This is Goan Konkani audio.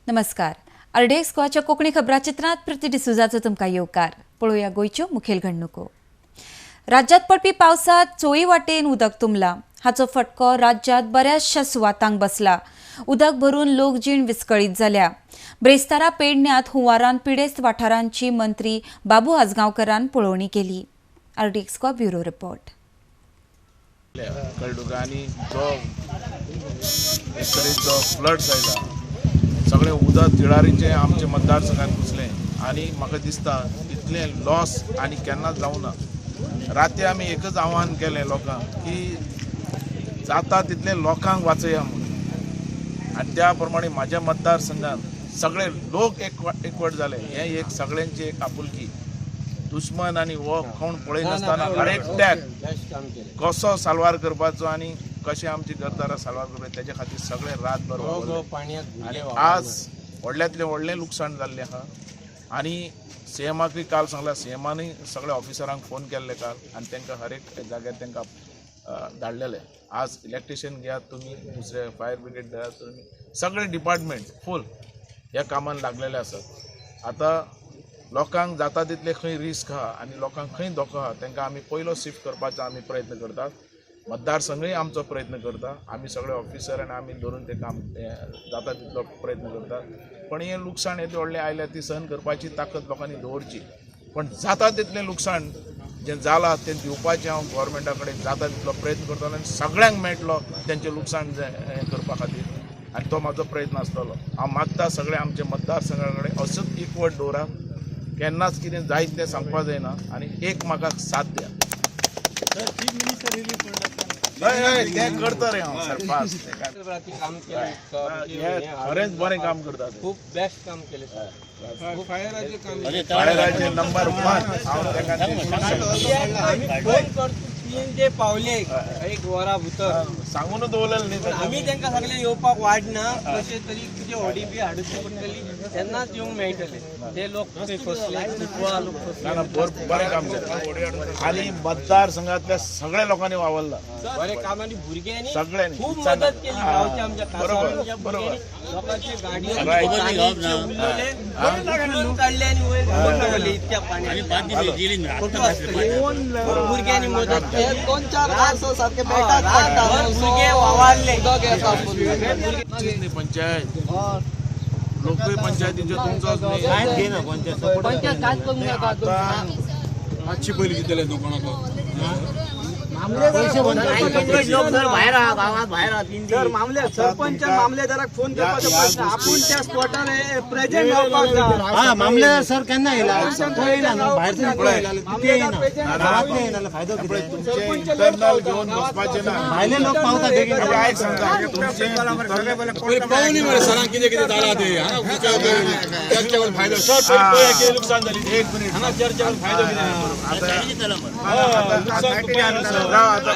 नमस्कार, आरडीएक्स गोवाच्या कोंकणी खबराचित्रांत प्रिती डिसुजाचो तुमकां येवकार. पळोवया गोंयच्यो मुखेल घडणुको. राज्यात पडपी पावसात चोंय वाटेन उदक तुंबला. हाचो फटको राज्यात बऱ्याचशा सुवातांक बसला. उदक भरून लोकजीण विस्कळीत जाल्या. ब्रेस्तारा पेडण्यांत हुंवारान पिडेस्त वाठारांची मंत्री बाबू आजगांवकरान पळोवणी केली. RDX Goa, bureau report. कळ्ळें तुका? आनी जो एक तरेचो फ्लड्स आयला, सगळें उदक तिळारीचें आमच्या मतदारसंघात घुसलें आनी म्हाका दिसता इतलें लॉस आनी केन्नाच जावना. राती आमी एकच आव्हान केलें लोकांक की जाता तितलें लोकांक वाचया म्हणून आनी त्या प्रमाणे म्हाज्या मतदारसंघात सगळे लोक एकवट जाले. हें एक सगळ्यांची एक आपुलकी. दुश्मन आनी हो कोण पळयनासतना हर एकट्याक कसो साल्वार करपाचो आनी कशें आमची घरदारां साल्वार करपाचें, तेच्या खातीर सगळे रातभर वावुरले. आनी आज व्हडल्यांतलें व्हडलें लुकसाण जाल्लें आहा आनी सीएमाकूय काल सांगला. सीएमानूय सगळ्या ऑफिसरांक फोन केल्ले काल आनी तांकां हर एक जाग्यार तांकां धाडलेले. आज इलेक्ट्रिशियन घेयात तुमी, दुसरे फायर ब्रिगेड घेयात तुमी, सगळे डिपार्टमेंट फूल ह्या कामान लागलेले आसात. आतां लोकांक जाता तितले खंय रिस्क आहा आनी लोकांक खंय धोको आहा, तांकां आमी पयलो शिफ्ट करपाचो आमी प्रयत्न करतात. मतदारसंघूय आमचो प्रयत्न करता. आमी सगळे ऑफिसर आनी आमी धरून ते काम हें जाता तितलो प्रयत्न करतात. पण हें लुकसाण येदें व्हडलें आयल्यार ती सहन करपाची ताकद लोकांनी दवरची, पण जाता तितलें लुकसाण जें जालां तें दिवपाचें हांव गोवोरमेंटा कडेन जाता तितलो प्रयत्न करतलो आनी सगळ्यांक मेळटलो तेंचें लुकसाण जें हें करपा खातीर आनी तो म्हाजो प्रयत्न आसतलो. हांव मागता सगळे आमचे मतदारसंघा कडेन असोच एकवट दवरा. केन्नाच कितें जायत तें सांगपा जायना आनी एक म्हाका साथ द्या. हय हय, तें करता रे हांव सरपास. काम केलें. हें खरेंच बरें काम करता ते. खूप बेस्ट काम केलें सर. फायराचे नंबर वन हांव तेका. आमी फोन करतो, तीन ते पावले एक वरा भितर. सांगून दवरलें न्ही. पण आमी तांकां सगळे येवपाक वाडना, कशें तरी कितें होडी बी हाडची पडटली, तेन्नाच येवंक मेळटले. ते लोक थंय फसले, खुपा लोक फसले. ना, बरें काम केलें आनी मतदारसंघातल्या सगळ्या लोकांनी वावरला. बरें काम आनी भुरग्यांनी सगळ्यांनी. खूब मदत केली गांवच्या आमच्या बरोबर, खासा बरोबर. लोकांचे गाडयो उरलेले उखलून काडले आनी वयर दवरले इतक्या पाण्यात. भुरग्यांनी मदत केली. दोन चार वर्स सारखे बेटात पडटा. भुरगे वावरले. उदक येता. तुमचीच न्ही पंचायत, लोकूय पंचायतीच्यो तुमचोच न्ही. पंचायत कांयच करूंक नाका. आता मातशी पयली कितें दुकानाक. सर, मामले सरपंच मामलेदाराक फोन करपाचो प्रश्न, आपूण त्या स्पॉटार प्रेझेंट रावपाक जाय. हा, मामलेदार सर केन्ना येयला? तो येयला न्हू भायरसून, तो येयला, तिथे येयना, गांवांतले येयना, फायदो पळय, कितें? तुमचे इंटरनल घेवन बसपाचें ना. भायले लोक पावता बेगीन. पळय, आयक सांगता तुमचे पयली पळोवनी मरे सरांक कितें कितें जालां तें. हांगा चर्चा करून फायदो सर, पयली पळया कितें लुकसाण जाली. एक मिनिट. हांगा चर्चा करून फायदो कितें? आता लुकसाण आता राव, आता.